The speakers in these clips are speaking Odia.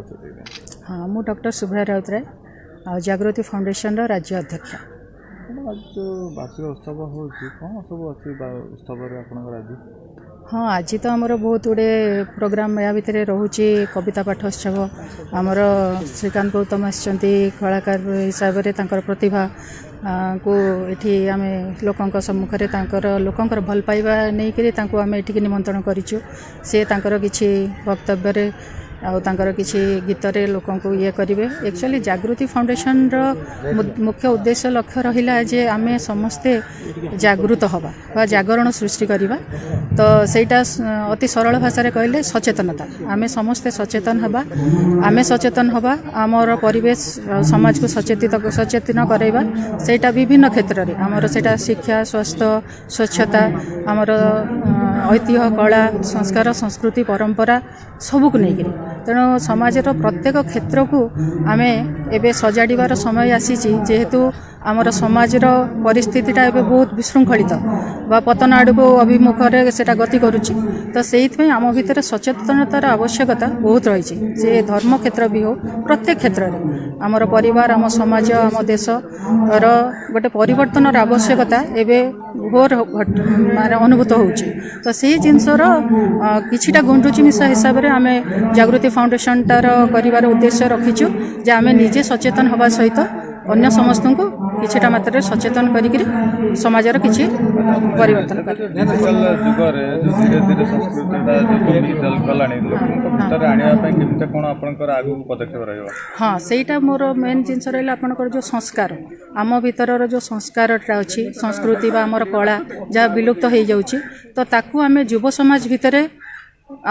ପରିଚୟ ଦେବେ? ହଁ, ମୁଁ ଡକ୍ଟର ଶୁଭ୍ରା ରାଉତରାୟ ଆଉ ଜାଗୃତି ଫାଉଣ୍ଡେସନର ରାଜ୍ୟ ଅଧ୍ୟକ୍ଷା। ମ୍ୟାଡ଼ାମ୍, ଆଜି ଯେଉଁ ବାର୍ଷିକ ଉତ୍ସବ ହେଉଛି, କ'ଣ ସବୁ ଅଛି ବା ଉତ୍ସବରେ ଆପଣଙ୍କର ଆଜି? ହଁ, ଆଜି ତ ଆମର ବହୁତ ଗୁଡ଼ିଏ ପ୍ରୋଗ୍ରାମ୍ ଏହା ଭିତରେ ରହୁଛି। କବିତା ପାଠୋତ୍ସବ, ଆମର ଶ୍ରୀକାନ୍ତ ଗୌତମ ଆସିଛନ୍ତି କଳାକାର ହିସାବରେ, ତାଙ୍କର ପ୍ରତିଭା କୁ ଏଠି ଆମେ ଲୋକଙ୍କ ସମ୍ମୁଖରେ, ତାଙ୍କର ଲୋକଙ୍କର ଭଲ ପାଇବା ନେଇକରି ତାଙ୍କୁ ଆମେ ଏଠିକି ନିମନ୍ତ୍ରଣ କରିଛୁ। ସେ ତାଙ୍କର କିଛି ବକ୍ତବ୍ୟରେ ଆଉ ତାଙ୍କର କିଛି ଗୀତରେ ଲୋକଙ୍କୁ ଇଏ କରିବେ। ଆକ୍ଚୁଆଲି ଜାଗୃତି ଫାଉଣ୍ଡେସନର ମୁଖ୍ୟ ଉଦ୍ଦେଶ୍ୟ, ଲକ୍ଷ୍ୟ ରହିଲା ଯେ ଆମେ ସମସ୍ତେ ଜାଗୃତ ହେବା ବା ଜାଗରଣ ସୃଷ୍ଟି କରିବା। ତ ସେଇଟା ଅତି ସରଳ ଭାଷାରେ କହିଲେ ସଚେତନତା। ଆମେ ସମସ୍ତେ ସଚେତନ ହେବା, ଆମେ ସଚେତନ ହେବା, ଆମର ପରିବେଶ ଆଉ ସମାଜକୁ ସଚେତନ କରାଇବା। ସେଇଟା ବିଭିନ୍ନ କ୍ଷେତ୍ରରେ ଆମର, ସେଇଟା ଶିକ୍ଷା, ସ୍ୱାସ୍ଥ୍ୟ, ସ୍ୱଚ୍ଛତା, ଆମର ଐତିହ୍ୟ, କଳା, ସଂସ୍କାର, ସଂସ୍କୃତି, ପରମ୍ପରା ସବୁକୁ ନେଇକରି। ତେଣୁ ସମାଜର ପ୍ରତ୍ୟେକ କ୍ଷେତ୍ରକୁ ଆମେ ଏବେ ସଜାଡ଼ିବାର ସମୟ ଆସିଛି। ଯେହେତୁ ଆମର ସମାଜର ପରିସ୍ଥିତିଟା ଏବେ ବହୁତ ବିଶୃଙ୍ଖଳିତ ବା ପତନ ଆଡ଼କୁ ଅଭିମୁଖରେ ସେଇଟା ଗତି କରୁଛି, ତ ସେଇଥିପାଇଁ ଆମ ଭିତରେ ସଚେତନତାର ଆବଶ୍ୟକତା ବହୁତ ରହିଛି। ଯେ ଧର୍ମ କ୍ଷେତ୍ର ବି ହେଉ, ପ୍ରତ୍ୟେକ କ୍ଷେତ୍ରରେ ଆମର ପରିବାର, ଆମ ସମାଜ, ଆମ ଦେଶର ଗୋଟେ ପରିବର୍ତ୍ତନର ଆବଶ୍ୟକତା ଏବେ ଘୋର ମାନେ ଅନୁଭୂତ ହେଉଛି। ତ ସେଇ ଜିନିଷର କିଛିଟା ଗୁଣ୍ଡୁଚି ମିଶା ହିସାବରେ ଆମେ ଜାଗୃତି ଫାଉଣ୍ଡେସନଟାର କରିବାର ଉଦ୍ଦେଶ୍ୟ ରଖିଛୁ ଯେ ଆମେ ନିଜେ ସଚେତନ ହେବା ସହିତ ଅନ୍ୟ ସମସ୍ତଙ୍କୁ କିଛିଟା ମାତ୍ରାରେ ସଚେତନ କରିକିରି ସମାଜର କିଛି ପରିବର୍ତ୍ତନ କରିବା। ଡିଜିଟାଲ ଯୁଗରେ ଯେଉଁ ଧୀରେ ଧୀରେ ସଂସ୍କୃତିଟା ଯେଉଁ କମି ଗଲାଣି, ଲୋକଙ୍କ ଭିତରେ ଆଣିବା ପାଇଁ କେମିତି କ'ଣ ଆପଣଙ୍କର ଆଗକୁ ପଦକ୍ଷେପ ରହିବ? ହଁ, ସେଇଟା ମୋର ମେନ୍ ଜିନିଷ ରହିଲା ଆପଣଙ୍କର ଯେଉଁ ସଂସ୍କାର, ଆମ ଭିତରର ଯେଉଁ ସଂସ୍କାରଟା ଅଛି, ସଂସ୍କୃତି ବା ଆମର କଳା ଯାହା ବିଲୁପ୍ତ ହେଇଯାଉଛି, ତ ତାକୁ ଆମେ ଯୁବ ସମାଜ ଭିତରେ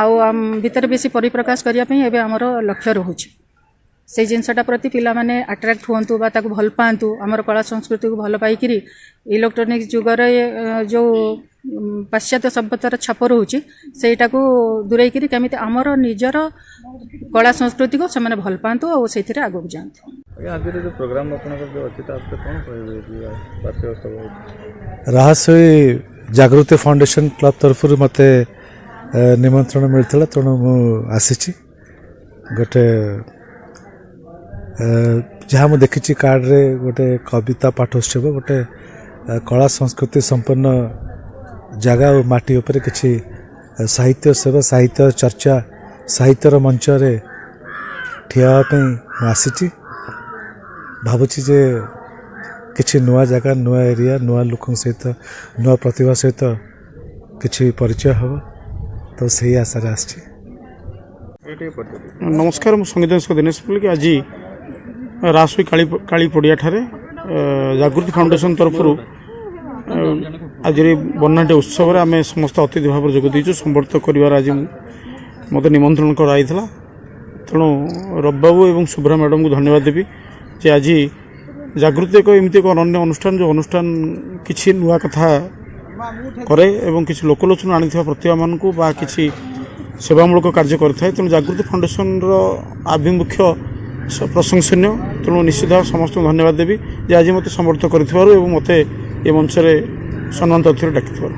ଆଉ ଆମ ଭିତରେ ବେଶୀ ପରିପ୍ରକାଶ କରିବା ପାଇଁ ଏବେ ଆମର ଲକ୍ଷ୍ୟ ରହୁଛି। ସେଇ ଜିନିଷଟା ପ୍ରତି ପିଲାମାନେ ଆଟ୍ରାକ୍ଟ ହୁଅନ୍ତୁ ବା ତାକୁ ଭଲ ପାଆନ୍ତୁ, ଆମର କଳା ସଂସ୍କୃତିକୁ ଭଲ ପାଇକିରି ଇଲେକ୍ଟ୍ରୋନିକ୍ସ ଯୁଗରେ ଯେଉଁ ପାଶ୍ଚାତ୍ୟ ସଭ୍ୟତାର ଛାପ ରହୁଛି, ସେଇଟାକୁ ଦୂରେଇକିରି କେମିତି ଆମର ନିଜର କଳା ସଂସ୍କୃତିକୁ ସେମାନେ ଭଲ ପାଆନ୍ତୁ ଆଉ ସେଇଥିରେ ଆଗକୁ ଯାଆନ୍ତୁ। ଆଜ୍ଞା, ଆଜିର ଯେଉଁ ପ୍ରୋଗ୍ରାମ୍ ଆପଣଙ୍କର ଯେଉଁ ଅଛି, ତା ଉପରେ କ'ଣ କହିବେ ଯେ ବାର୍ଷିକ ଉତ୍ସବ ହେଉଛି? ରାହାସୋଇ ଜାଗୃତି ଫାଉଣ୍ଡେସନ କ୍ଲବ୍ ତରଫରୁ ମୋତେ ନିମନ୍ତ୍ରଣ ମିଳିଥିଲା, ତେଣୁ ମୁଁ ଆସିଛି। ଗୋଟେ ଯାହା ମୁଁ ଦେଖିଛି କାର୍ଡ଼ରେ, ଗୋଟେ କବିତା ପାଠୋତ୍ସବ, ଗୋଟେ କଳା ସଂସ୍କୃତି ସମ୍ପନ୍ନ ଜାଗା ଓ ମାଟି ଉପରେ କିଛି ସାହିତ୍ୟ ସେବା, ସାହିତ୍ୟ ଚର୍ଚ୍ଚା, ସାହିତ୍ୟର ମଞ୍ଚରେ ଠିଆ ହେବା ପାଇଁ ମୁଁ ଆସିଛି। ଭାବୁଛି ଯେ କିଛି ନୂଆ ଜାଗା, ନୂଆ ଏରିଆ, ନୂଆ ଲୋକଙ୍କ ସହିତ, ନୂଆ ପ୍ରତିଭା ସହିତ କିଛି ପରିଚୟ ହେବ, ତ ସେଇ ଆଶାରେ ଆସିଛି। ଏଇଟା ଟିକେ ପରିଚୟ ଦେବେ। ନମସ୍କାର, ମୁଁ ସଙ୍ଗୀତ ଦିନେଶ ମଲ୍ଲିକ। ଆଜି ରାସୋଇ କାଳୀ କାଳୀ ପଡ଼ିଆଠାରେ ଜାଗୃତି ଫାଉଣ୍ଡେସନ ତରଫରୁ ଆଜିର ଏହି ବର୍ଣ୍ଣାଢ୍ୟ ଉତ୍ସବରେ ଆମେ ସମସ୍ତେ ଅତିଥି ଭାବରେ ଯୋଗ ଦେଇଛୁ। ସମ୍ବର୍ଦ୍ଧିତ କରିବାର ଆଜି ମୋତେ ନିମନ୍ତ୍ରଣ କରାଯାଇଥିଲା। ତେଣୁ ରବିବାବୁ ଏବଂ ଶୁଭ୍ରା ମ୍ୟାଡ଼ାମଙ୍କୁ ଧନ୍ୟବାଦ ଦେବି ଯେ ଆଜି ଜାଗୃତି ଏକ ଏମିତି ଏକ ଅନନ୍ୟ ଅନୁଷ୍ଠାନ, ଯେଉଁ ଅନୁଷ୍ଠାନ କିଛି ନୂଆ କଥା କରେ ଏବଂ କିଛି ଲୋକଲୋଚନ ଆଣିଥିବା ପ୍ରତିଭାମାନଙ୍କୁ ବା କିଛି ସେବାମୂଳକ କାର୍ଯ୍ୟ କରିଥାଏ। ତେଣୁ ଜାଗୃତି ଫାଉଣ୍ଡେସନର ଆଭିମୁଖ୍ୟ ପ୍ରଶଂସନୀୟ। ତେଣୁ ନିଶ୍ଚିତ ଭାବେ ସମସ୍ତଙ୍କୁ ଧନ୍ୟବାଦ ଦେବି ଯେ ଆଜି ମୋତେ ସମର୍ଥ କରିଥିବାରୁ ଏବଂ ମୋତେ ଏ ମଞ୍ଚରେ ସମ୍ମାନ ତଥ୍ୟରେ ଡାକିଥିବାରୁ।